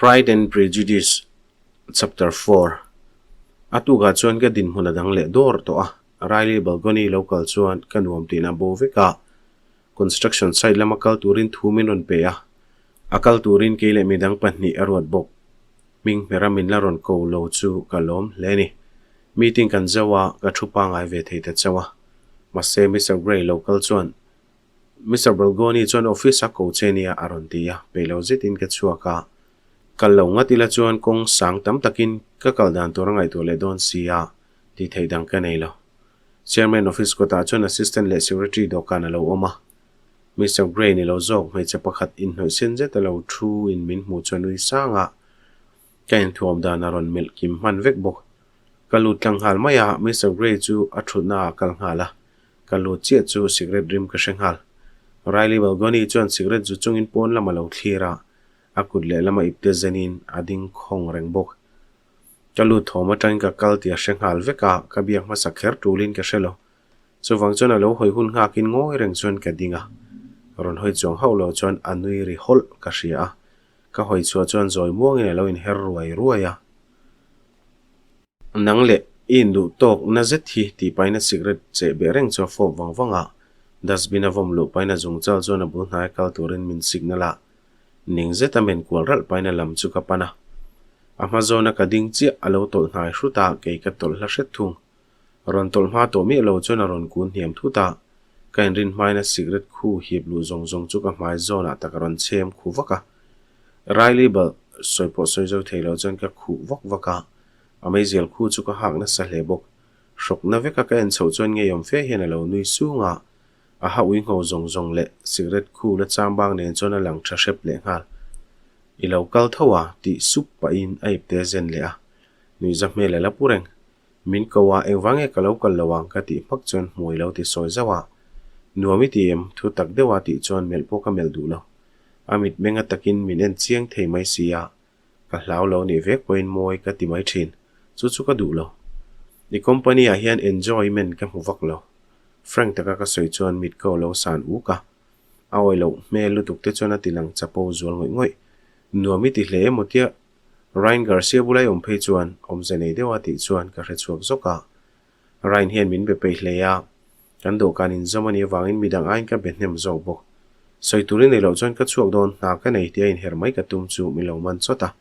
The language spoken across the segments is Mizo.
Pride and Prejudice Chapter 4 A tukah chuan ka dinhmun a dang leh dawr tawh a, Riley balcony lo kal chuan ka nuam tihna bo vek a, construction site lama kal turin thu min rawn pe a, a kal turin kei leh midang pahnih a ruat bawk. Hming hmera min la rawn ko lo chu ka lawm hle a ni. Meeting kan zauh a, ka thu pangai ve thei ta chauh a. Mahse Mister Gray lo kal chuan Mister Balgoni chuan office a ko che nia a rawn ti a, peih lo zetin ka chhuak a. Kal lo ngat ila chuan kawng sang tam takin ka kal dan tur a ngaihtuah leh dawn si a, tih theih dang ka nei lo. Chairman office kawtah chuan assistant leh secretary dawhkan a lo awm a. Mister Gray ni lo zawk hmeichhe pakhat inhnawih sen zet a lo thu in min hmuh chuan nui sang a, ka inthuam dan a rawn melh kim hman vek bawk. Ka lut tlang nghal mai a, Mister Gray chu a thutna ah a kal nghal a. Ka lut chiah chu cigarette rim ka hre nghal. Riley Balgoni chuan cigarette zu chungin pawn lam a lo thlir a, a kut lehlam a ipte zenin a ding khawng reng bawk. Ka lut thawm atangin ka kal tih a hre nghal vek a, ka biak hmasa kher tulin ka hre lo. Chuvang chuan a lo hawi hun nghakin ngawi reng chuan ka ding a. Rawn hawi chuang hauh lo chuan a nui ri hawlh ka hria a, ka hawi chhuah chuan zawi muangin a lo inher ruai ruai a. Nang leh i induh tawk na zet hi tih paina cigarette cheh beh reng chu a fawp vang vang a, dustbin a vawm luh paina zung chal chuan a bul hnai kal turin min signal a, ning zet a men kual ralh paina lam chu ka pan a. A hma zawna ka ding chiah a lo tawlh hnai hrut a, kei ka tawlh hla hret thung. Rawn tawlh hma tawh miah lo chuan a rawn kun hniam thut a, ka inrin hmaina cigarette khu hip luh zawng zawng chu ka hmai zawnah tak a rawn chhem khu vak a. Riley balh sawi pawh sawi zo thei lo chuan ka khuh vak vak a, a meizial khu chu ka hak nasa hle bawk. Hrawkna veka ka en chhoh chuan ngeiawm fe hian a lo nui sung a, a ha ui ngho zawng zawng leh cigarette khu la chambang nen chuan a lang tha hrep leh nghal. I lo kal tho a tih sup pahin a ipte zen leh a, nuihza hmel a la pu reng. Min ko a, engvang nge ka lo kal lo ang ka tih hmak chuan hmui lo ti sawi zauh a. Nuam i ti em? Thu tak deuh a tih chuan melh pawh ka melh duh lo. A mitmeng a takin min en chiang thei mai si a, ka hlau lo nih vek pawhin mawi ka ti mai thin. Chu chu ka duh lo. I company ah hian enjoyment ka hmu vak lo. Frank taka ka sawi chuan mit ka lo san uk a. A awih loh hmel lutuk te chuan a ti lang chapo zual ngawih ngawih. Nuam i ti hle emaw tia Ryan Garcia bula i awm phei chuan awmze nei deuh a tih chuan ka hre chhuak zawk a. Ryan hian min be peih hle a, kan dawhkan inzawm a nih avangin midang aiin ka be hnem zawk bawk. Sawi turin nei loh chuan ka chhuak dawn, hna ka nei tia inher mai ka tum chu min lo man chawt a.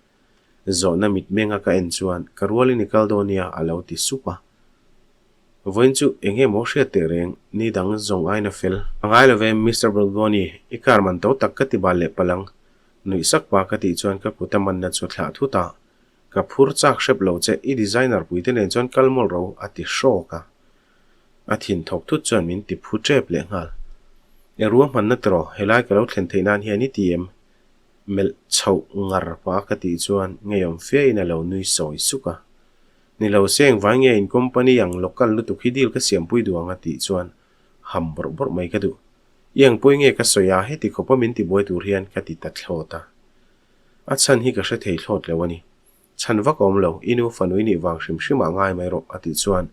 Zawhna mitmenga ka en chuan ka rualin i kal dawn nia a lo ti sup a. Vawiin chu eng nge maw hriat teh reng, ni dang zawng aiin a fel. A ngai lo ve, Mister Balgoni, i car man to tak ka ti bal leh palh ang. Nuih sak pa ka tih chuan ka kut a manna chu thlah thut a, Ka phur chak hrep lo che, i designer puite nen chuan kal mawlh ro a ti hrawk a. A thin thawk thut chuan min ti phu tep leh nghal. E ruahmanna tiraw, helai ka lo thlen theih nan hian i ti em? Melh chhoh ngar pa ka tih chuan ngeiawm fe in a lo nui sawi suk a. Ni lo se engvai nge in company ang local lutuk hi deal ka siampui duh ang a tih chuan ham bawrh bawrh mai ka duh. I ang pawi nge ka sawi a, heti khawpa min tibuai tur hian ka ti ta thlawt a. A chhan hi ka hre thei thlawt lo a ni. Chhan vak a awm lo, i nu fanui nih vang hrim hrimah ngai mai rawh a tih chuan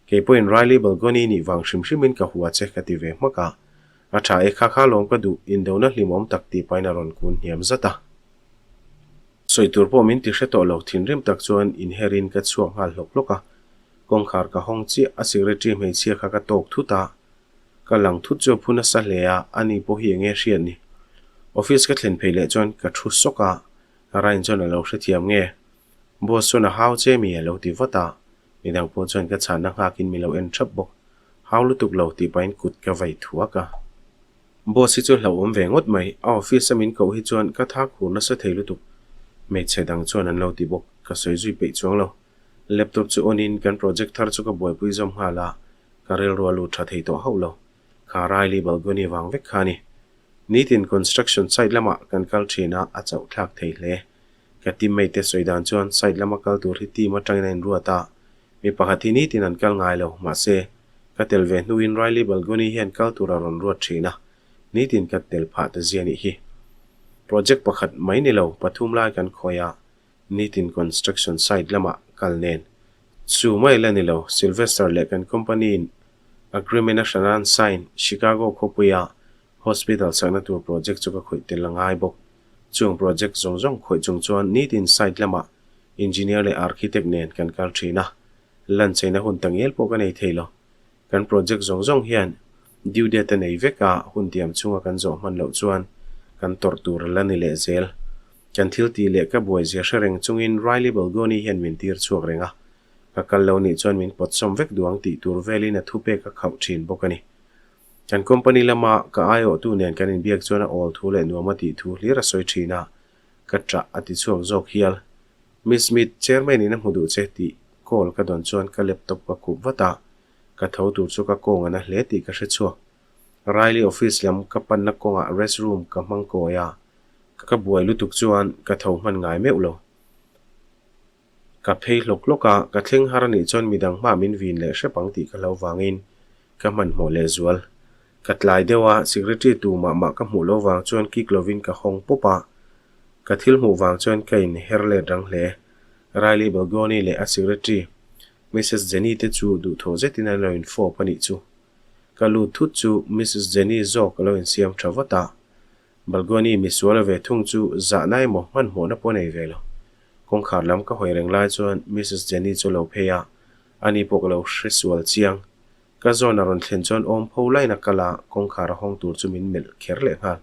kei pawhin Riley Balgoni nih vang hrim hrimin ka hua che ka ti ve hmak a. A tha e kha kha lawm ka duh, indona hlimawm tak tih pahin a rawn kun hniam zat a. Sawi tur pawh min ti hre tawh lo, thinrim tak chuan inherin ka chhuak nghal hlawk hlawk a. Kawngkhar ka hawng chiah, a secretary hmeichhia kha ka tawk thut a. Ka lang thut chu a phu nasa hle a, ani pawh hi enge hriat ni. Office ka thlen phei leh chuan ka thu sawk a, Ryan chuan a lo hrethiam nge? Boss chuan a hau che mi a lo ti vat a, midang pawh chuan ka chhanna nghakin mi lo en thap bawk. Hau lutuk lo tih pahin kut ka vai thuak a. Boss hi chu hlauhawm ve ngawt mai, a office a min koh hi chuan ka tha khur nasa thei lutuk. Hmeichhe dang chuan an lo ti bawk, ka sawi zui peih chuang lo. Laptop chu on in kan project thar chu ka buaipui zawm nghal a, Ka rilru a lut tha thei tawh hauh lo. Kha Riley balcony vang vek kha a ni. Nitin construction site lamah kan kal thin a, a chauh thlak thei hle. Ka teammate te sawi dan chuan site lama kal tur hi team atangin a inruat a, mi pakhat hi nitin an kal ngai lo. Mahse, ka tel ve hnuin Riley balcony hian kal tur a rawn ruat thin a, nitin ka tel phah ta zia nih hi. Project pakhat mai ni lo, pathum lai kan khawi a, Nitin construction site lamah kal nen. Chu mai la ni lo, Sylvester leh kan company in agreement a hran an sign Chicago khawpuia hospital sakna tur project chu ka khawih tel a ngai bawk. Chung project zawng zawng khawih chung chuan nitin site lamah engineer leh architect nen kan kal thin a, lan cheina hun ta ngial pawh ka nei thei lo. Kan project zawng zawng hian due date a nei vek a, hun tiam chhunga kan zawh hman loh chuan kan tawrh tur a la ni leh zel. Kan thil tih leh ka buai zia hre reng chungin Riley Balgoni hian min tir chhuak reng a, ka kal lo nih chuan min pawtsawm vek duang tih tur velin a thupek a khauh thin bawk a ni. Kan company lama ka aiawhtu nen kan inbiak chuan a awl thu leh nuam a tih thu hlir a sawi thin a, ka ṭah a ti chhuak zawk hial. Miss Smith, chairman in a hmu duh che tih call ka dawn chuan ka laptop ka khup vat a, ka tho tur chu ka kawng a na hle tih ka hre chhuak. Riley office lam ka panna kawngah rest room ka hmang kawi a, ka buai lutuk chuan ka tho hman ngai meuh lo. Ka phei hlawk hlawk a, ka thleng har anih chuan midang hmah min vin leh hrep ang tih ka hlo vangin ka hmanhmawh leh zual. Ka tlai deuh a, secretary tu mah mah ka hmuh loh vang chuan kik lovin ka hawng pawp a, ka thil hmuh vang chuan ka in her let rang hle. Riley Balgoni leh a secretary Missus Jenny te chu duhthawh zetin an lo in fawp anih chu. Ka lut thut chu Missus Jenny zawk a lo insiam tha vat a, Balgoni misual ve thung chu zahna emaw hmanhmawhna pawh nei ve lo. Kawngkhar lam ka hawi reng lai chuan Missus Jenny chu lo phei a, ani pawh ka lo hre sual chiang. Ka zawn a rawn thlen chuan awm pho lain a kal a, kawngkhar a hawng tur chu min melh kher leh nghal.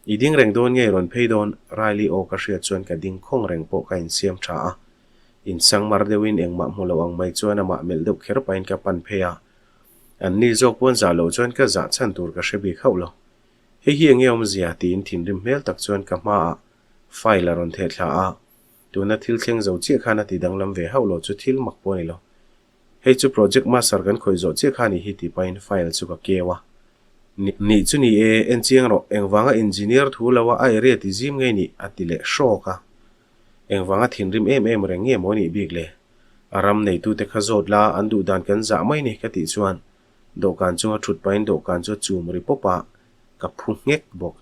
I ding reng dawn nge i rawn phei dawn? Riley aw ka hriat chuan ka ding khawng reng pawh ka insiam tha a. Insangmar deuhin engmah hmu lo ang mai chuan amah melh deuh kher pahin ka pan phei a. An ni zawk pawn zah loh chuan ka zah chhan tur ka hre bik hauh lo. Hei hi enge awmzia? tiin thinrim hmel tak chuan ka hmaah file a rawn theh thla a, tuna thil thleng zo chiah khan a ti danglam ve hauh lo chu thil mak pawh a ni lo. Hei chu project master kan khawih zawh chiah kha a nih hi tih pahin file chu ka keu a. Nih chu ni e, en chiang rawh, engvanga engineer thu lo a a area ti zim ngei nih a ti leh hrawk a. Engvanga thinrim em em reng nge maw nih bik le? A ram neitute kha zawt la, an duh dan kan zah mai ni ka tih chuan Dawhkan chunga thut pahin dawhkan chu a chum ri pawp a, ka phu nghek bawk.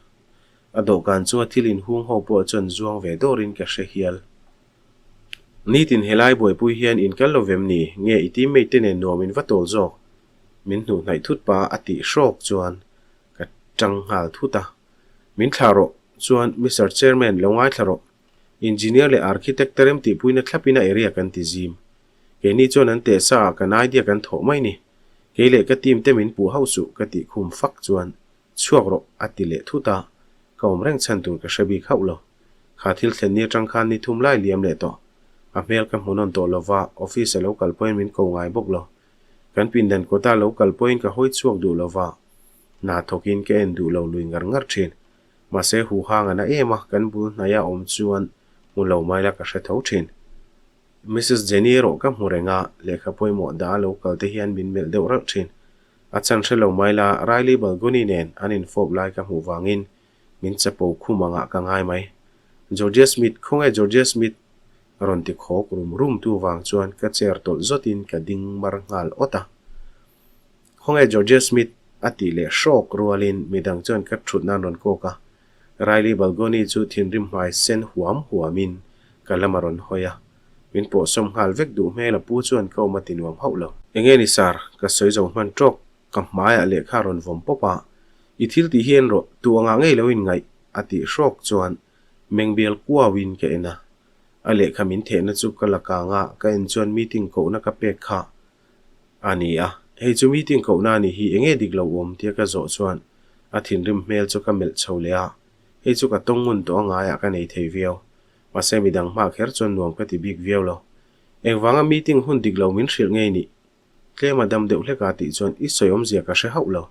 A dawhkan chunga thil inhung ho pawh chuan zuang ve dawrin ka hre hial. Nitin helai buaipui hian in kal lo vem ni? Nge i teammate te nen nuam in va tawl zawk? Min hnuh hnaih thut pa a tih hrawk chuan ka tang nghal thut a. Min thlah rawh chuan Mister Chairman lo ngaithla rawh. Engineer leh Architect te remtihpuina thlapin a area kan ti zim. Keini chuan an teh sa ah kan idea kan thawh mai ni. Kei leh ka team te min puh hauh suh ka tih khum fak chuan chhuak rawh a ti leh thut a, ka awm reng chhan tur ka hre bik hauh lo. Kha thil thlen ni atang khan ni thum lai liam leh tawh. A hmel ka hmu nawn tawh lova, office a lo kal pawhin min ko ngai bawk lo. Kan pindan kawta lo kal pawhin ka hawi chhuak duh lova, hna thawkin ka en duh lo lui ngar ngar thin. Mahse huhang a na em a, kan bul hnaia awm chuan hmu lo mai la ka hre tho thin. Missus Jenny erawh ka hmu reng a, lehkha pawimawh dah a lo kal te hian min melh deuh ralh thin. A chhan hre lo mai la, Riley Balgoni nen an infawp lai ka hmuh vangin min chapo khum angah ka ngai mai. Georgia Smith, khawnge Georgia Smith? rawn ti khawk rum rum tu vang chuan ka chair tawlh zawtin ka ding mar nghal awt a. Khawnge Georgia Smith? a tih leh hrawk rualin midang chuan ka thut nan rawn kawk a. Riley Balgoni chu thinrim hmai sen huam huamin ka lam a rawn hawi a, min pawhsawm nghal vek duh hmel a pu chuan ka awm a ti nuam hauh lo. Enge ni sir, ka sawi zo hman tawk, ka hmaiah lehkha a rawn vawm pawp a, i thil tih hi en rawh, tu angah ngei lo in ngaih a tih hrawk chuan mengbial kuauin ka en a, a lehkha min thehna chu ka la kang a, ka en chuan meeting kohna ka pek kha A ni a, hei chu meeting kohna a nih hi enge dik lo awm tia ka zawh chuan a thinrim hmel chu ka melh chho leh a, hei chu ka tawng ngun tawh a ngaiah ka nei thei viau. Mahse midang hma kher chuan nuam ka ti bik viau lo. Engvanga meeting hun dik lo min hrilh ngei nih? Tlem a dam deuh hlek a tih chuan i sawi awmzia ka hre hauh lo.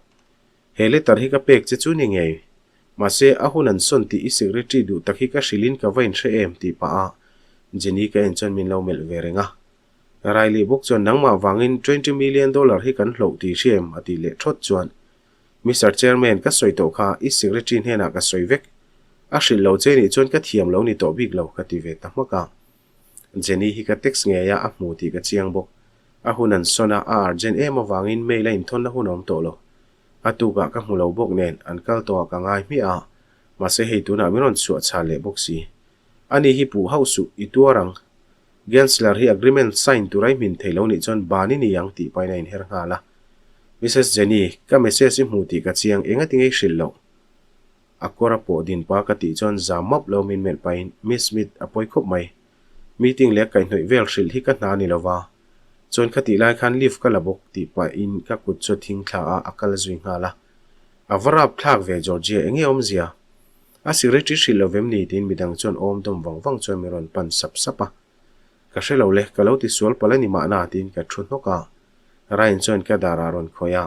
He letter hi ka pek che chu ni ngei. Mahse a hun an sawn tih i secretary duh tak hi ka hrilhin ka va inhre em tih pah a Jenny ka en chuan min lo melh ve reng a. Riley bawk chuan nangmah vangin 20 million dollar hi kan hloh tih hria em? a tih leh thawt chuan Mister Chairman ka sawi tawh kha i secretary hnenah ka sawi vek. A hrilh lo che nih chuan ka thiam lo ni tawh bik lo ka ti ve ta hmak a. Jenny hi ka text ngei a, a hmu tih ka chiang bawk. A hun an sawn a, a urgent em avangin mail a inthawnna hun a awm tawh lo. A tukah ka hmu lo bawk nen an kal tawh ah ka ngai hmiah a, mahse hei tunah min rawn chhuah chhal leh bawk si. Ani hi puh hauh suh, i tuar ang. Gensler hi agreement sign tur a i hmin thei lo nih chuan ban i ni ang tih pahin a inher nghal a. Missus Jenny, ka message i hmu tih ka chiang, engati nge i hrilh loh? A kawr a pawh din pa ka tih chuan zam map lo min melh pahin, Miss Smith, a pawi khawp mai. Meeting leh kaihhnawih vel hrilh hi ka hna a ni lo va. Chuan kha tih lai khan lift ka la bawk tih pahin ka kut chu a thing thla a, a kal zui nghal a. A va rap thlak ve Georgia, enge awmzia? A secretary hrilh lo vem ni tiin midang chuan awm dawm vang vang chuan min rawn pan sap sap a. Ka hre lo le, ka lo ti sual palh a ni mahna tiin ka thu hnawk a. Ryan chuan ka darah a rawn khawih a.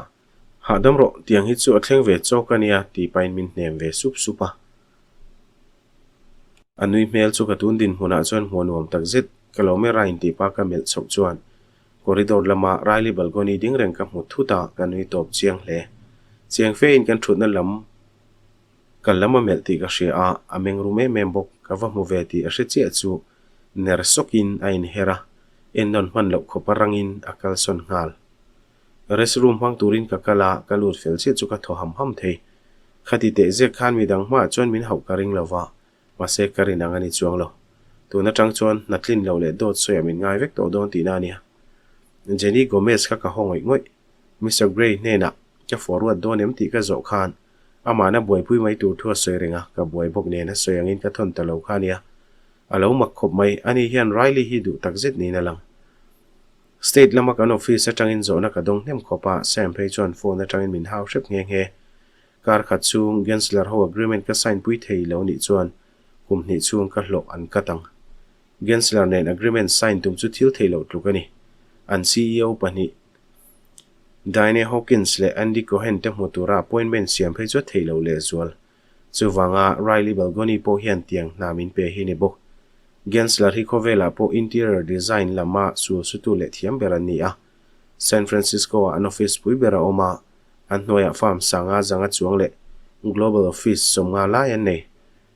Hahdam rawh, tiang hi chu a thleng ve chawk a nia tih pahin min hnem ve sup sup a. A nui hmel chu ka tun dinhmunah chuan hmuh nuam tak zet, ka lo mera intih pa ka melh chhoh chuan corridor lama Riley balcony ding reng ka hmu thut a, ka nui tawp chiang hle. Chiang fe in kan thutna lam ka lam a melh tih ka hria a, a meng rum em em bawk, ka va hmu ve tih a hre chiah chu ner sawkin a inher a, ennawn hman loh khawpa rangin a kalsawn nghal. Restroom hmang turin ka kal a, ka lut fel chiah chu ka thaw ham ham thei. Khati teh zek khan midang hmaah chuan min hauh ka ring lo va, mahse ka rin ang a ni chuang lo. Tun atang chuan hna tlin lo leh dawt sawiah min ngai vek tawh dawn tihna a nia. Jenny Gomez kha ka haw ngawih ngawih. Mister Gray hnenah ka forward dawn em tih ka zawh khan amahna buaipui mai tur thu a sawi reng a, ka buai bawk nen a sawi angin ka thawn ta lo kha a nia. A lo mak khawp mai, ani hian Riley hi duh takzet niin a lang. State lama kan office atangin zawhna ka dawng hnem khawp a, Sam phei chuan phone atangin min hau hrep nghe nghe. Kar khat chhung Gensler ho agreement ka sign pui thei lo nih chuan kum hnih chhung ka hlawh an cut ang. Gensler nen agreement sign tum chu thil thei loh tluk a ni. An ceo pahnih Diane Hawkins leh Andy Cohen te hmu tura appointment siam phei chu a thei lo lehzual. Chuvanga Riley Balgoni pawh hian tiang hna min pe hi ni bawk. Gensler hi khawvelah pawh interior design lama sulsutu leh thiam ber an ni a. San Francisco-ah an office pui ber a awm a, an hnuaiah farm sanga zanga chuang leh global office sawmnga lai an nei.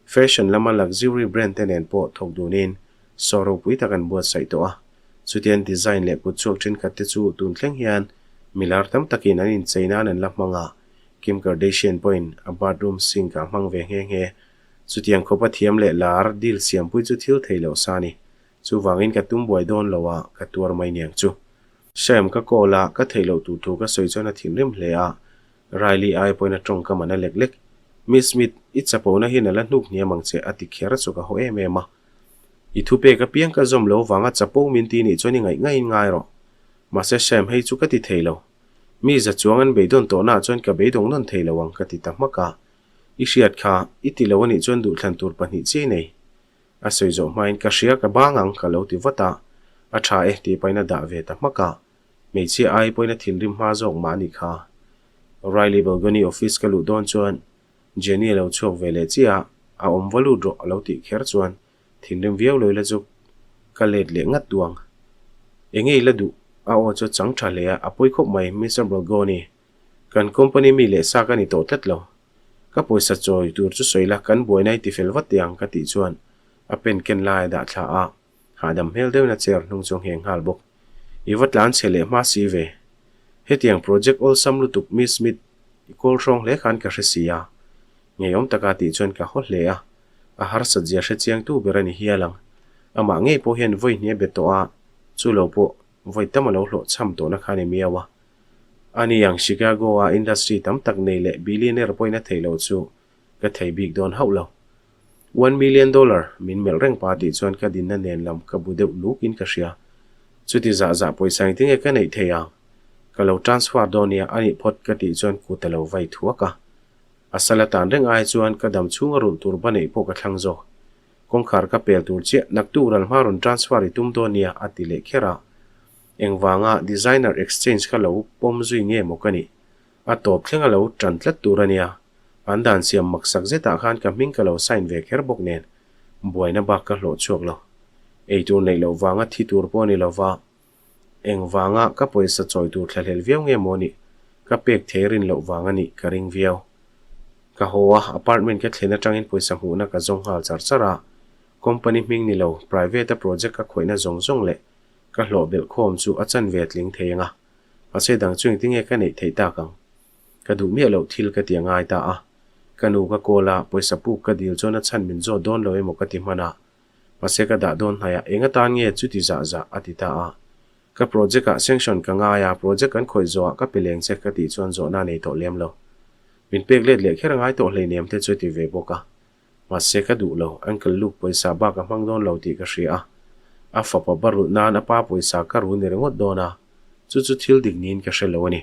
Fashion lama luxury brand te nen pawh thawk dunin saw ropui tak an buatsaih tawh a. Chutian design leh kutchhuak thenkhat te chu tun thleng hian milar tam takin an inchei nan an la hmang a. Kim Kardashian pawhin a bathroom sink ah hmang ve nghe nghe. Chutiang khawpa thiam leh lar deal siampui chu thil thei loh sa a ni. Chuvangin ka tum buai dawn lo a, ka tuar mai niang chu. Sam ka call a, ka theih loh tur thu ka sawi chuan a thinrim hle a. Riley ai pawhin a tawngkam an a lek lek. Miss Smith, i chapona hian a la hnuk hniam ang che a ti kher chu ka haw em em a. I thupek apiang ka zawm lo vanga chapo min ti nih chuan i ngaih ngaihin ngai rawh. Mahse Sam hei chu ka ti thei lo. Mi za chuang an beidawn tawhnaah chuan ka beidawng nawn thei lo ang ka ti ta hmak a. I hriat kha, i ti lo anih chuan duhthlan tur pahnih chiai nei. A sawi zawh hmain ka hria ka bang ang ka lo ti vat a, a tha e tih pahin a dah ve ta hmak a. Hmeichhia ai pawhin a thinrim hma zawk mah anih kha. Riley Balgoni office ka luh dawn chuan Jenny a lo chhuak ve leh chiah a, a awm va lut rawh a lo tih kher chuan Thinrim viau lo ila chu ka let leh ngat duh ang. Enge i la duh? A aw chu a chang tha hle a, a pawi khawp mai Mister Balgoni. Kan company mi leh sa ka ni tawh tlat lo. Ka pawisa chawi tur chu sawi la, kan buaina i tifel vat teh ang ka tih chuan a pen ken lai a dah thla a, hahdam hmel deuhin a chair hnung chu a ngheng nghal bawk. I va tlan chhe leh hma si ve. Hetiang project awlsam lutuk Miss Smith i kawl hrawng hle khan ka hre si a. Ngeiawm taka tih chuan ka haw hle a. A harsat zia hre chiangtu ber a ni hial ang. Amah ngei pawh hian vawi hnih a be tawh a, chu lo pawh vawi tam a lo hlawh chham tawhna kha a ni miau a. Ani ang Chicago-a industry tam tak nei leh billionaire pawhin a theih loh chu ka thei bik dawn hauh lo. $1 million min melh reng pa tih chuan ka dinna nen lam ka bu deuh lukin ka hria. Chuti zah zah pawisa engtinge ka neih thei ang? Ka lo transfer dawn nia a nih phawt ka tih chuan kut a lo vai thuak a. A sal atan reng ai chuan ka dam chhunga rulh tur ba neih pawh ka thlang zawk. Kawngkhar ka pel tur chiah naktuk ral hma rawn transfer i tum dawn nia a ti leh kher a. Engvanga designer exchange kha lo pawm zui nge maw ka nih? A tawp thleng a lo tan tlat tur a nia. An dan siam maksak zetah khan ka hming ka lo sign ve kher bawk nen buaina bak ka hlawh chhuak lo. Eitur neih loh vanga thi tur pawh a ni lova. Engvanga ka pawisa chawi tur thlahlel viau nge maw nih? Ka pek thei rin loh vang a nih ka ring viau. Ka haw a, apartment ka thlen atangin pawisa hmuhna ka zawng nghal char char a. Company hming ni lo, private a project ka khawihna zawng zawng leh ka hlawh belh khawm chu a chan ve tling thei ang a. Mahse dang chu engtinge ka neih theih tak ang? Ka duh miah loh thil ka ti a ngai ta a. Ka nu ka call a, pawisa puk ka dil chuan a chhan min zawt dawn lo emaw ka ti hman a. Mahse ka dah dawn hnaih a, eng atan nge chuti zah zah a ti ta a. Ka project ah sanction ka ngai a, project kan khawih zawhah ka pe leng che ka tih chuan zawhna a nei tawh lem lo. Min pek let leh kher a ngai tawh hleinem te chu a ti ve bawk a. Mahse ka duh lo, Uncle Luke pawisa bak a hmang dawn lo tih ka hria a. A fapa ba rulh nan a pa pawisa ka ru ni ringawt dawn a, chu chu thil dik niin ka hre lo a ni.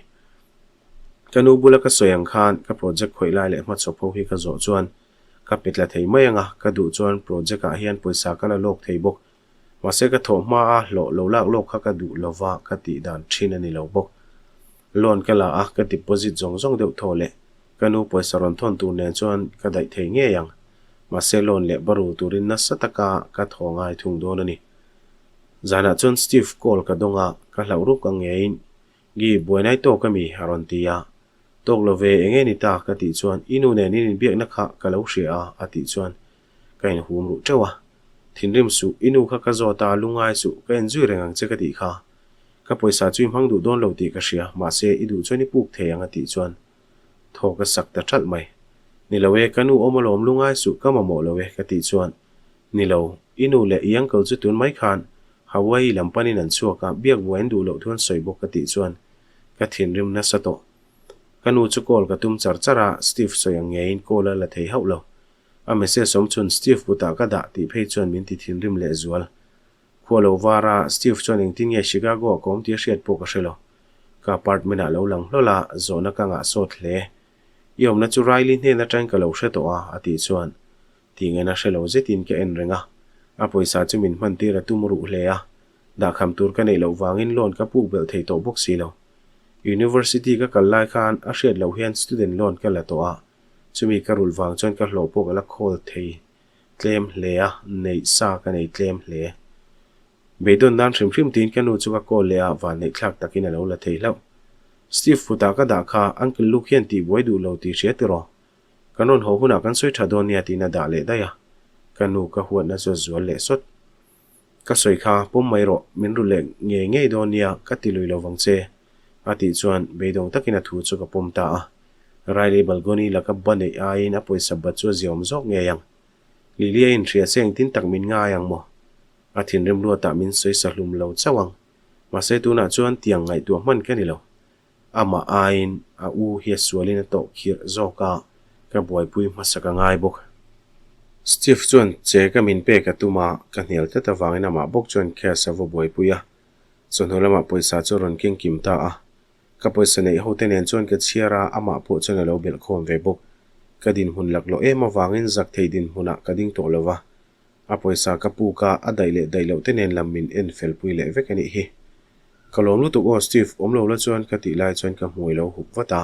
Ka nu bula ka sawi ang khan ka project khawih lai leh hmachhawp ho hi ka zawh chuan ka pe tla thei mai ang a, ka duh chuan project ah hian pawisa ka la lawk thei bawk. Mahse ka thawh hma a hlawh lo lak lawk kha ka duh lova ka tih dan thin a ni lo bawk. Loan ka la a, ka deposit zawng zawng deuh thaw leh ka nu pawisa rawn thawn tur nen chuan ka daih thei ngei ang. Mahse loan leh ba rul turin nasa taka ka thaw ngai thung dawn a ni. Zanah chuan Steve call ka dawng a, ka hlauh ruk ang ngeiin Gi, buainai tawk a mi? a rawn ti a. Tawk lo ve, eng nge ni ta? ka tih chuan I nu nen in inbiakna kha ka lo hria a a tih chuan ka inhum ruh teuh a. Thinrim suh, i nu kha ka zawt a, lungai suh, ka enzui reng ang che ka tih kha. Ka pawisa chu i hmang duh dawn lo tih ka hria, mahse i duh chuan i puk thei ang a tih chuan thaw ka sak ta ṭalh mai. Ni lo e, ka nu awm alawm lungai suh, ka mamawh lo e ka tih chuan Ni lo, i nu leh i uncle chu tun mai khan Hawaii lam panin an chhuak a, biak buai an duh loh thu an sawi bawk ka tih chuan ka thinrim nasa tawh. Ka nu chu call ka tum char char a, Steve sawi ang ngeiin call a la thei hauh lo. A message awm chhun Steve kutah ka dah tih phei chuan min ti thinrim leh zual. Khua lo var a, Steve chuan engtin nge Chicago ah ka awm tih a hriat pawh ka hre lo. Ka apartment ah lo lang hlawl a, zawhna ka ngah sawt hle. I awmna chu Riley hnen atangin ka lo hre tawh a, a tih chuan tih ngaihna hre lo zetin ka en reng a. A pawisa chu min hman tir a tum ruh hle a, dahkham tur ka neih loh vangin loan ka puk belh thei tawh bawk si lo. University ka kal lai khan a hriat loh hian student loan ka la tawh a, Chumi ka rulh vang chuan ka hlawh pawh ka la khawl thei tlem hle a, neih sa ka nei tlem hle. Beidawn nan hrim hrim tiin ka nu chu ka call leh a, van neih thlak takin a lo la thei hlauh. Steve kutah ka dah kha, Uncle Luke hian tih buai duh lo tih hria tiraw? Kan rawn haw hunah kan sawi tha dawn nia tiin a dah leh daih a, ka nu ka huatna chu a zual leh sawt. Ka sawi kha, pawm mai rawh, min ru leh ngei ngei dawn nia, ka ti lui lo vang che, a tih chuan beidawng takin a thu chu ka pawm ta a. Riley Balgoni laka ba neih aiin a pawisa bat chu a ziaawm zawk ngei ang. Lily a inhria se engtin tak min ngai ang maw? A thinrim luatah min sawi sa hlum lo chauh ang. Mahse tunah chuan tiang ngaihtuah hman ka ni lo. Amah aiin a u hi a sualin a tawh khirh zawk a, ka buaipui hmasa ka ngai bawk. Steve chuan che ka min pek a tum a, ka hnial tlat avangin amah bawk chuan cash a va buaipui a. Chawhnu lamah pawisa chu a rawn keng kim ta a. Ka pawisa neih hote nen chuan ka chhiar a, amah pawh chuan a lo belh khawm ve bawk. Ka dinhmun laklawh em avangin zak thei dinhmunah ka ding tawh lo va. A pawisa ka puk a, a daih leh daih loh te nen lam min en fel pui leh vek a nih hi. Ka lawm lutuk aw Steve, awm lo la chuan ka tih lai chuan ka hmui lo hup vat a,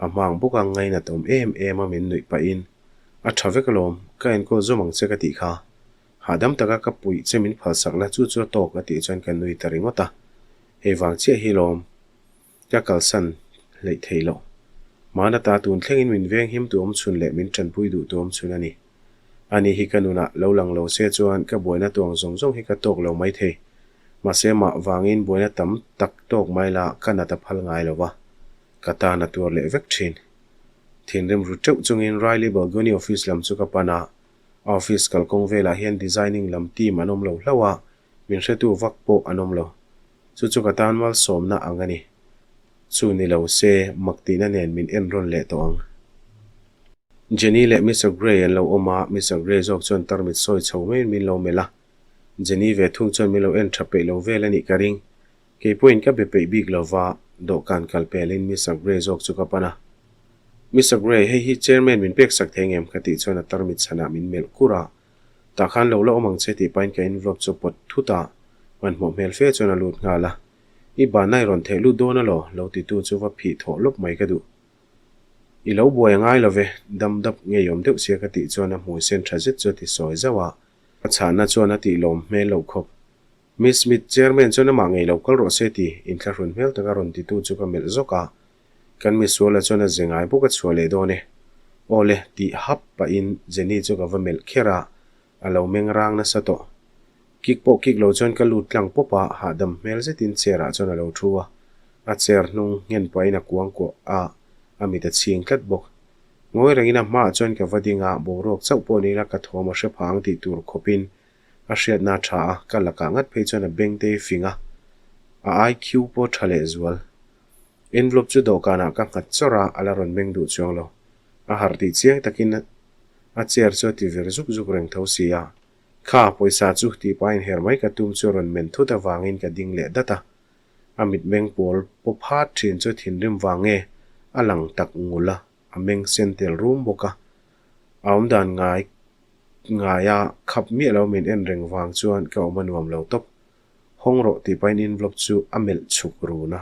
a hmang bawk a ngainat awm em em a min nuih pahin, A tha vek alawm, ka enkawl zawm ang che ka tih kha. Hahdam taka ka puih che min phalsak la chu chu a tawk a tih chuan ka nui ta ringawt a, hei vang chiah hi lawm. Ka kalsan hleih thei loh. Mahna ta tun thlengin min veng him tu awm chhun leh min tanpui duh tu awm chhun a ni. Ani hi ka nunah lo lang lo se chuan ka buaina tuang zawng zawng hi ka tawk lo mai thei. Mahse mah vangin buaina tam tak tawk mai la ka nat a phal ngai lo va, ka tan a tuar leh vek thin. Thinrim ru teuh chungin Riley Balgoni office lam chu ka pan a, a office kalkawng velah hian designing lam team an awm lo hlauh a, min hretu vak pawh an awm lo. Chu chu ka tan malsawmna ang a ni. Chu ni lo se, mak tihna nen min en rawn leh tawh ang. Jenny leh Mister Grey an lo awm a, Mister Grey zawk chuan tarmit sawi chho maiin min lo melh a. Jenny ve thung chuan min lo en tha peih lo vel a nih ka ring. Kei pawhin ka be peih bik lo va, dawhkan kal pelin Mister Grey zawk chu ka pan a. Mister Grey, hei hi chairman min pek sak thei ngem? ka tih chuan a tarmit chhanah min melh kur a. Tah khan lo la awm ang che tih pahin ka envelope chu pawt thut a, hmanhmawh hmel fe chuan a lut nghal a. I banna i rawn theh lut dawn alaw? Lo titu chu va phih thawh lawp mai ka duh. I lo buai a ngai lo ve, dam dap ngeiawm deuh sia ka tih chuan a hmui sen tha zet chu a ti sawi zauh a. A chhahna chuan a tih lawm hmel loh khawp. Miss Smith, chairman chuan amah ngei lo kal rawh se ti inthlahrun hmel taka rawn titu chu ka melh zawk a. Kan misuala chuan a ze ngai bawk a chhuah leh dawn e. Aw le, tih hap pahin Jenny chu ka va melh kher a, a lo meng rang nasa tawh. Kik pawh kik lo chuan ka lut tlang pawp a, hahdam hmel zetin chair ah chuan a lo thu a. A chair hnung nghen pahin a kuang kuah a, a mit a chhing tlat bawk. Ngawi rengin a hmaah chuan ka va ding a, boruak chauh pawh ni ila ka thawm a hre phang tih tur khawpin a hriatna a tha a, ka lakah ngat phei chuan a beng te hi fing a, a IQ pawh tha leh zual. Envelope chu dawhkanah ka nghat chawrh a, a la rawn meng duh chuang lo. A harh tih chiang takin a chair chu a ti vir zuk zuk reng tho si a. Kha, pawisa chu tih pahin her mai ka tum chu a rawn men thut avangin ka ding leh dat a. A mitmeng pawl paw phat thin chu thinrim vang nge a lang tak ngul a, a meng sen tel rum bawk a. A awmdan ngai ngaia khap miah lo min en reng vang chuan ka awm a nuam lo tawp. Hawng rawh tih pahin envelope chu a melh chhuk run a.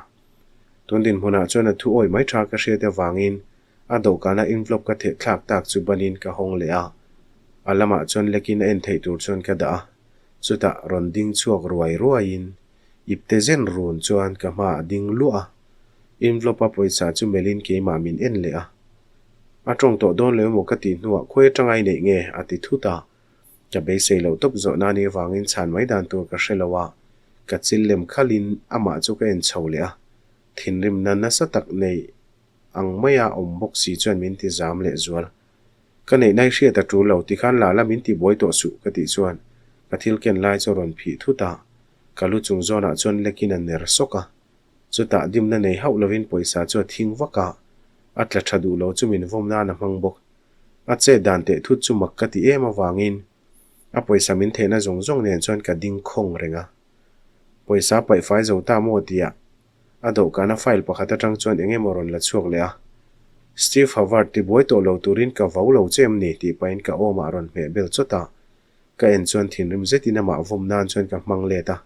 Tun dinhmunah chuan a thu awih mai tha ka hriat avangin a dawhkana envelope ka theh thlak tak chu banin ka hawng leh a. A lamah chuan lekin a en theih tur chuan ka dah a. Chutah rawn ding chhuak ruai ruaiin ipte zen run chuan ka hmaah a ding luah a. Envelope a pawisa chu melhin keimah min en leh a. A tawng tawh dawn lo emaw ka tih hnuah khawi atanga i neih nge? a ti thut a. Ka beisei loh tawp zawh nan i avangin chhan mai dan tur ka hre lo a, ka chil lem khalhin amah chu ka en chho leh a, thinrimna nasa tak nei ang maia awm bawk si chuan min ti zam leh zual. Ka neih nai hriat a tul lo, tikhan la la min ti buai tawh suh ka tih chuan ka thil ken lai chu a rawn phih thut a, ka lu chung zawnah chuan lekin a ner sawk a, chutah dimna nei hauh lovin pawisa chu a thing vak a, a tla tha duh lo chu min vawm nan a hmang bawk. A chet dan teh thut chu mak ka ti em avangin a pawisa min theihna zawng zawng nen chuan ka ding khawng reng a. Pawisa paih fai zo ta maw tia a dawhkana file pakhat atang chuan eng emaw rawn la chhuak leh a. Steve Havard tibuai tawh lo turin ka vau lo che em ni tih pahin ka awmah rawn hmeh bel chawt a. Ka en chuan thinrim zetin amah vawm nan chuan ka hmang let a.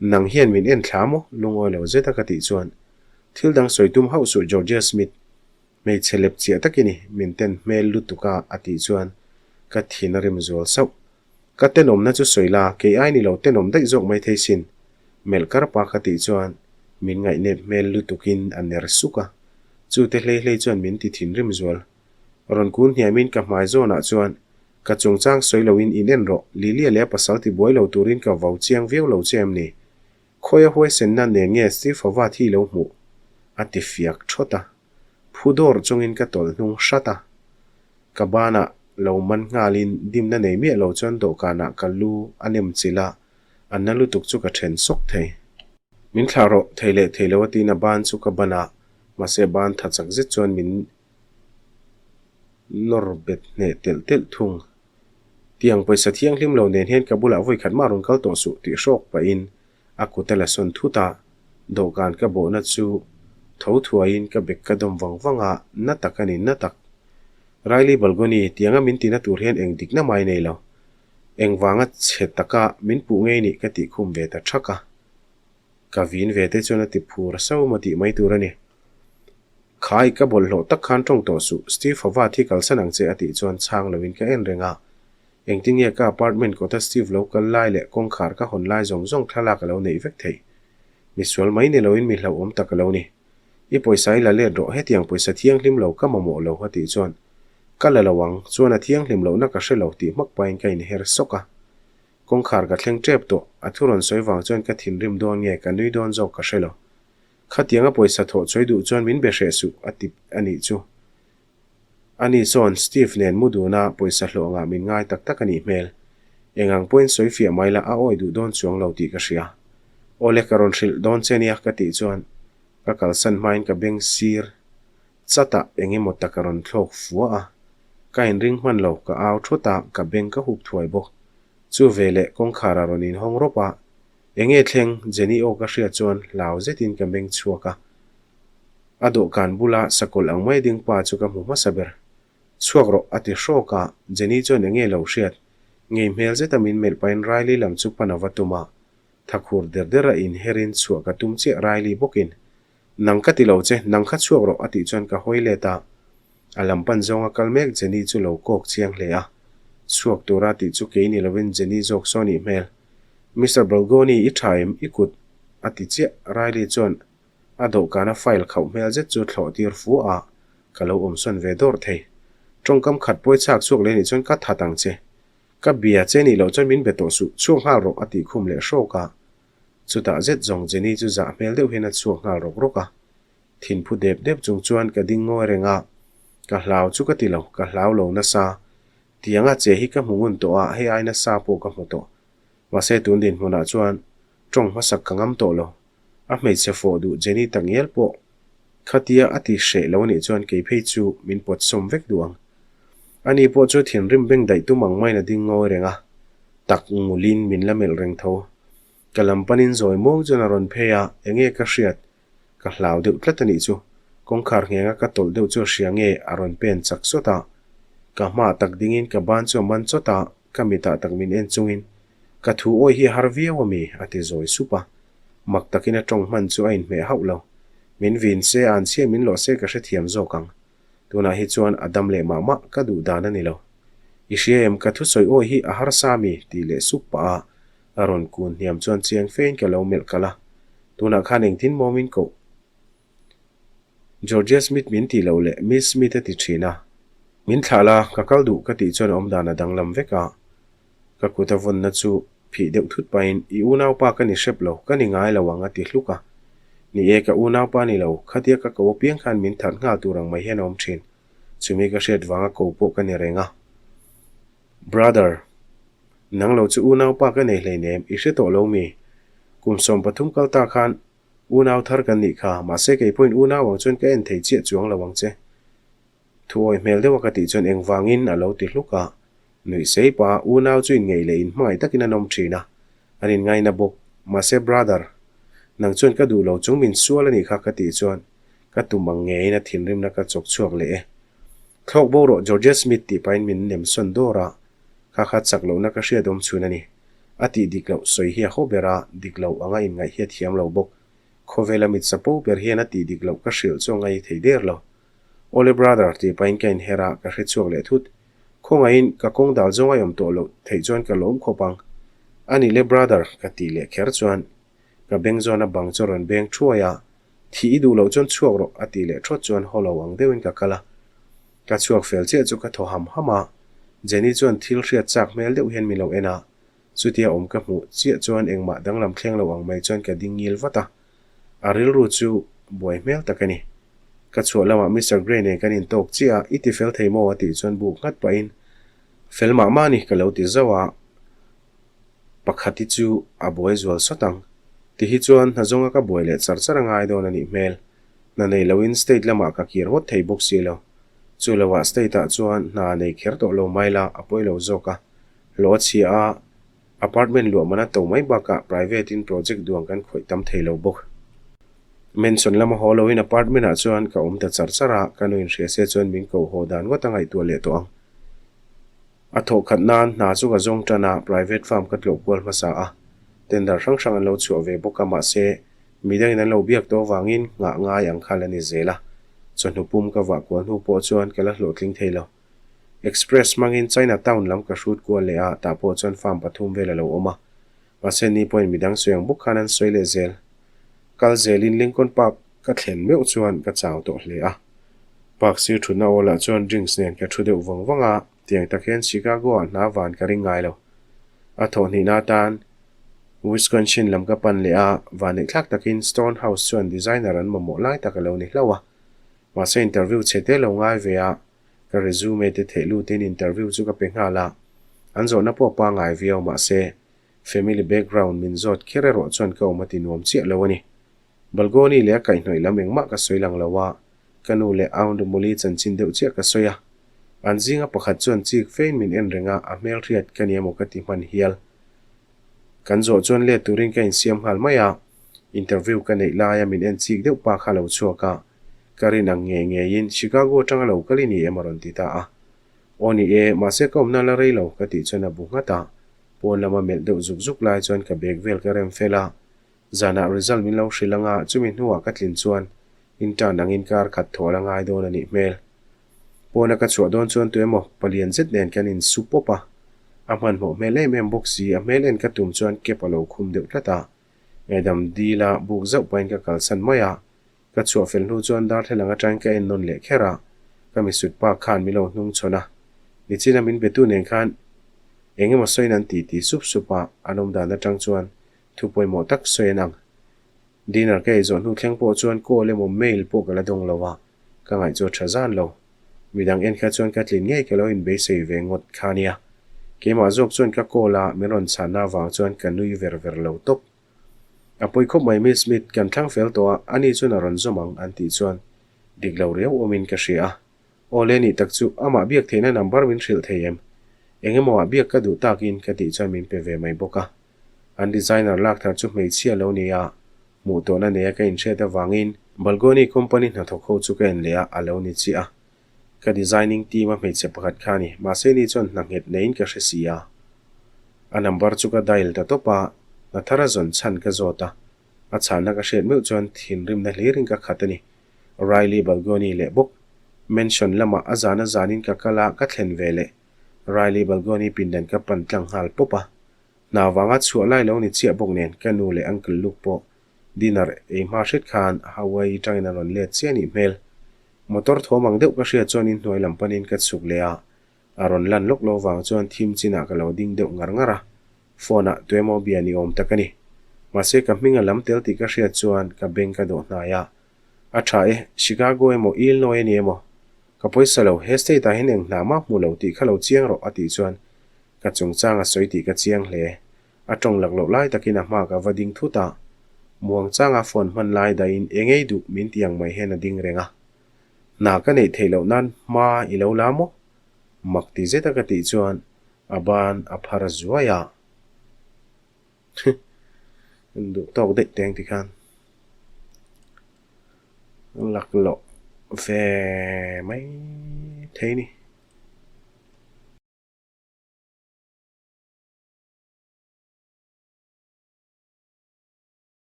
Nang hian min en thla maw? Lungawi lo zeta ka tih chuan thil dang sawi tum hauh suh Georgia Smith. Hmeichhe lep chiah tak i ni, min ten hmel lutuk a a tih chuan ka thin a rim zual sauh. Ka tenawmna chu sawi la, kei ai ni lo tenawm daih zawk mai thei sin. Melh kar pa ka tih chuan min ngaihnep hmel lutukin a ner suk a, chute hlei hlei chuan min ti thinrim zual. Rawn kun hniamin ka hmai zawnah chuan ka chungchang sawi loin in en rawh, Lilia leh a pasal ti buai lo turin ka vau chiang viau lo che em ni? Khawi a huaisenna nen nge Steve Hovat hi lo hmuh? A ti fiak thawt a. Phu dawr chungin ka tawlh hnung hrat a. Ka banah lo man nghalin dimna nei miah lo chuan dawhkanah ka lu a nem chilh a, a na lutuk chu ka then sawk thei. Min thlah rawh, thei leh thei lo a tiin a ban chu ka ban a, mahse ban tha chak zet chuan min nawr bet hneh telh telh thung. Tiang pawisa thianghlim lo nen hian ka bulah vawi khat mah rawn kal tawh suh tih hrawk pahin a kut a la sawn thut a, dawhkan ka bawhna chu tho thuaiin ka bag ka dawm vang vang a, na tak a ni, na tak. Riley Balgoni, tianga min tina tur hian eng dikna mai nei lo. Engvanga chhe taka min puh ngei nih ka tih khum ve ta thak a. Ka vin ve te chuan a ti phur so maw tih mai tur a ni. Khai, ka bawlhhlawh tak khan tawng tawh suh, Steve Hovat hi kalsan ang che a tih chuan chhang loin ka en reng a. Engtin nge ka apartment kawta Steve lo kal lai leh kawngkhar ka hawn lai zawng zawng thlalak a lo neih vek theih. Mi sual mai ni loin mi hlauhawm tak a lo ni. I pawisa i la let rawh, hetiang pawisa thianghlim lo ka mamawh lo a tih chuan ka la lo ang, chuan a thianghlim lohna ka hre lo tih hmak pahin ka inher sawk a. Kawngkhar ka thleng tep tawh, a thu rawn sawi vang chuan ka thinrim dawn nge ka nui dawn zawk ka hre lo. Khatianga pawisa thawh chawi duh chuan min be hreh suh a ti a nih chu. Ani sawn Steve nen mu duna pawisa hlawh ngah min ngai tak tak a nih hmel. Eng ang pawhin sawi fiah mai la a awi duh dawn chuang lo tih ka hria. Awle ka rawn hrilh dawn che nia ka tih chuan ka kalsan hmain ka beng sir chatah eng emaw tak a rawn thlawk fua a. Ka inring hman lo ka au thawt a ka beng ka hup thuai bawk. Chu veleh kawngkhar a rawn inhawng rawp a, Enge thleng? Jenny aw ka hriat chuan hlau zetin ka meng chhuak a. A dawhkan bula sakawlh ang mai ding pa chu ka hmu hmasa ber. Chhuak rawh a ti hrawk a, Jenny chuan enge lo hriat? Ngei hmel zeta min melh pahin Riley lam chu pan a va tum a. Thakhur der der a inherin chhuah ka tum chiah Riley bawkin Nang ka ti lo che, nang kha chhuak rawh a tih chuan ka hawi let a. A lam pan zawnga kal mek Jenny chu lo kawk chiang hle a. Chhuak tura tih chu kei ni lovin Jenny zawk saw nih hmel. Mister Balgoni i tha em? I kut a ti chiah. Riley chuan a dawhkana file khauh hmel zet chu thlawh tir fu a, ka lo awmsawn ve dawrh thei. Tawngkam khat pawi chhak chhuak leh nih chuan ka that ang che. Ka bia che nih loh chuan min be tawh suh, chhuak nghal rawh a tih khum leh hrawk a. Chutah zet zawng Jenny chu zah hmel deuh hian a chhuak nghal rawk rawk a. Thinphu dep dep chung chuan ka ding ngawi reng a, ka hlau chu ka ti lo, ka hlau lo nasa. Tianga che hi ka hmu ngun tawh a, hei ai nasa pawh ka hmu tawh. Mahse tun dinhmunah chuan tawng hmasak ka ngam tawh lo. A hmeichhe fawh duh Jenny tak ngial pawh. Khatia a ti hreh lo anih chuan kei phei chu min pawt sawm vek duh ang. Ani pawh chu thinrim beng daih tum ang maiin a ding ngawi reng a, tak ngulin min la melh reng tho. Ka lam panin zawi muang chuan a rawn phei a, enge ka hriat? Ka hlau deuh tlat anih chu. Kawngkhar nghenga ka tawlh deuh chu a hria nge a rawn pen chak sawt a. Ka hmaah tak dingin ka ban chu a man chawt a, ka mitah tak min en chungin, Ka thu awi hi a har viau ami? a ti zawi sup a. Mak takin a tawng hman chu a inhmeh hauh lo. Min vin se, an chhia min lawh se ka hrethiam zawk ang. Tunah hi chuan a dam leh mah mah ka duh dan a ni lo. I hria em, ka thusawi awi hi a harsa mi? tih leh sup pah a, a rawn kun hniam chuan chiang fein ka lo melh kalh a. Tunah khan engtin maw min koh? Georgia Smith min tih loh leh Miss Smith a ti thin a. Min thlah la, ka kal duh ka tih chuan a awmdan a danglam vek a. Ka kut a vawnna chu phih deuh thut pahin, I unaupa ka ni hrep lo, ka ni ngai lo ang a ti hluk a. Ni e, ka unaupa ni lo, khatia ka ko apiang khan min that nghal tur ang mai hian a awm thin. Chumi ka hriat vanga ko pawh ka ni reng a. Brother, nang lo chu unaupa ka nei hleinem, i hre tawh lo mi? Kum 13 kal ta khan unau thar kan nih kha, mahse kei pawhin unau ang chuan ka en thei chiah chuang lo ang che. Thuawi hmel deuha ka tih chuan engvangin a lo ti hluk a, nuih sei pah a unau chu inngeih leh inhmangaih takin an awm thin a, an inngaina bawk. Mahse brother, nang chuan ka duh lo chung min sual a nih kha ka tih chuan ka tum ang ngeiin a thinrimna ka chawk chhuak leh e. Thlawk bo rawh Georgia Smith tih pahin min nem sawn dawr a, kha kha chak lohna ka hriat awm chhun a ni. A tih dik loh sawi hi a haw ber a, dik loh anga inngaih hi a thiam lo bawk. Khawvela mit chapo ber hian a tih dik loh ka hrilh chu a ngai thei der lo. Awle brother tih pahin ka inher a, ka hre chhuak leh thut. Khawngaihin ka kawng dal zawng a awm tawh loh theih chuan ka lawm khawp ang. A nih le brother ka tih leh kher chuan ka beng zawn a bang chu a rawn beng thuai a, thih i duh loh chuan chhuak rawh a tih leh thawt chuan haw lo ang deuhin ka kal a. Ka chhuak fel chiah chu ka thaw ham ham a, Jenny chuan thil hriat chak hmel deuh hian min lo en a, chutia awm ka hmuh chiah chuan engmah danglam thleng lo ang mai chuan ka ding ngil vat a. A rilru chu buai hmel tak a ni. Ka chhuah lamah Mister Grey nen kan intawk chiah a, i ti fel thei maw? a tih chuan buk nghat pahin, Fel mah mah a ni, ka lo ti zauh a. Pakhat hi chu a buai zual sawt ang. Ti hi chuan hna zawnga ka buai leh char char a ngai dawn a nih hmel. Hna nei loin state lamah ka kir ngawt thei bawk si lo. Chu loah state-ah chuan hna nei kher tawh lo mai la, a pawi lo zawk a. Hlawh a chhia a. Apartment luah man a to mai bakah private in project duang kan khawih tam thei lo bawk. Mansion lama haw loin apartment ah chuan ka awm ta char char a, ka nu inhria se chuan min koh haw dan ngawt a ngaihtuah leh tawh ang. A thawh khat nan hna chu ka zawng tan a, private firm ka tlawh kual hmasa a, tender hrang hrang an lo chhuah ve bawk a mahse midangin an lo biak tawh avangin nghah ngai ang kha la ni zel a, chawhnu pum ka vah kual hnu pawh chuan ka la hlawhtling thei lo. Express hmangin China Town lam ka hrut kual leh a, tah pawh chuan farm pathum vel a lo awm a. Mahse ni pawhin midang sawi ang bawk khan an sawi leh zel. Kal zelin Lincoln Park ka thlen meuh chuan ka chau tawh hle a. Park sir thutna awlah chuan drinks nen ka thu deuh vang vang a, tiang tak hian Chicago ah hna van ka ring ngai lo. A thawhhnihna atan Wisconsin lam ka pan leh a, vanneihthlak takin Stone House chuan designer an mamawh lai tak a lo ni hlauh a. Mahse interview chhe te lo ngai ve a, Ka resume te theih lutin interview chu ka pe nghal a, an zawhna pawh pangngai viau mahse family background min zawt kher erawh chuan ka awm a ti nuam chiah lo a ni. Balgoni leh a kaihhnawih lam engmah ka sawi lang lo a, ka nu leh Aunt Muli chanchin deuh chiah ka sawi a. An zinga pakhat chuan chik fein min en reng a, a hmelhriat ka ni emaw ka ti hman hial. Kan zawh chuan let turin ka insiam nghal mai a, interview ka neih laia min en chik deuh pa kha a lo chhuak a, Ka rin ang ngei ngeiin Chicago atanga lo kal i ni em a rawn ti ta a. Aw ni e, mahse ka awmna la rei lo ka tih chuan a bu nghat a. Pawn lama melh deuh zuk zuk lai chuan ka bag vel ka rem fel a. Zanah result min lo hrilh anga chumi hnuah ka tlin chuan intern angin kar khat thaw la ngai dawn a nih hmel. Pawna ka chhuah dawn chuan tuemaw palian zet nen kan insu pawp a. A hmanhmawh hmel em em bawk si, a hmel en ka tum chuan cap a lo khum deuh tlat a. Ngaidam dila buk zauh pahin ka kalsan mai a. Ka chhuah fel hnu chuan darthlalang atangin ka en nawn leh kher a, ka misut pa khan min lo hnung chhawn a. Nichina min betu nen khan eng emaw sawiin an ti ti sup sup a, an awm dan atang chuan thu pawimawh tak sawi an ang. Dinner ka ei zawh hnu thleng pawh chuan call emaw mail pawh ka la dawng lo a, ka ngaih chu a tha zan lo. Midang en kha chuan ka tlin ngei ka lo inbeisei ve ngawt kha nia. Keimah zawk chuan ka call a, min rawn chhanna avang chuan ka nui ver ver lo tawp. A pawi khawp mai Miss Smith, kan thlang fel tawh a, ani chuan a rawn zawm ang an tih chuan. Dik lo riau awmin ka hria a. Aw le nih tak chu amah biak theihna number min hrilh thei em? Eng emaw ah biak ka duh takin ka tih chuan min pe ve mai bawk a. An designer lak thar chu hmeichhia lo ni a, hmuh tawhna neia ka inhriat avangin Balgoni company hnathawk ho chu ka en leh a, a lo ni chiah a. Ka designing team a hmeichhe pakhat kha a ni, mahse ni chuan hna nghet neiin ka hre si a. A number chu ka dial ta tawp a, hna thar a zawn chhan ka zawt a. A chhanna ka hriat meuh chuan thinrimna hlirin ka khat a ni. Riley Balgoni leh bawk. Mansion lamah a zan a zanin ka kal a, ka thlen ve leh. Riley Balgoni pindan ka pan tlang nghal pawp a. Hna vanga chhuah lai lo ni chiah bawk nen ka nu leh Uncle Luke pawh dinner ei hma hret khan Hawaii tangin an rawn let chiah nih hmel. Motor thawm ang deuh ka hriat chuan inhnuai lam panin ka chhuk leh a, a rawn lan lawk lo vang chuan thim chinah ka lo ding deuh ngar ngar a. Phone ah tuemaw bia ni awm tak a ni. Mahse ka hming a lam tel tih ka hriat chuan ka beng ka dawh hnai a. A tha e, Chicago emaw Illinois a ni emaw? Ka pawisa lo, he state ah hian eng hna mah hmu lo tih kha lo chiang rawh a tih chuan ka chungchang a sawi tih ka chiang hle. A tawng lak loh lai takin a hma ka va ding thut a. Muangchanga phone hman lai dahin eng ei duh min ti ang mai hian a ding reng a. Hna ka neih theih loh nan hma i lo la maw? Mak ti zeta ka tih chuan a ban a phar zuai a. Duh tawk daih teng tikhan laklawh ve mai thei ni.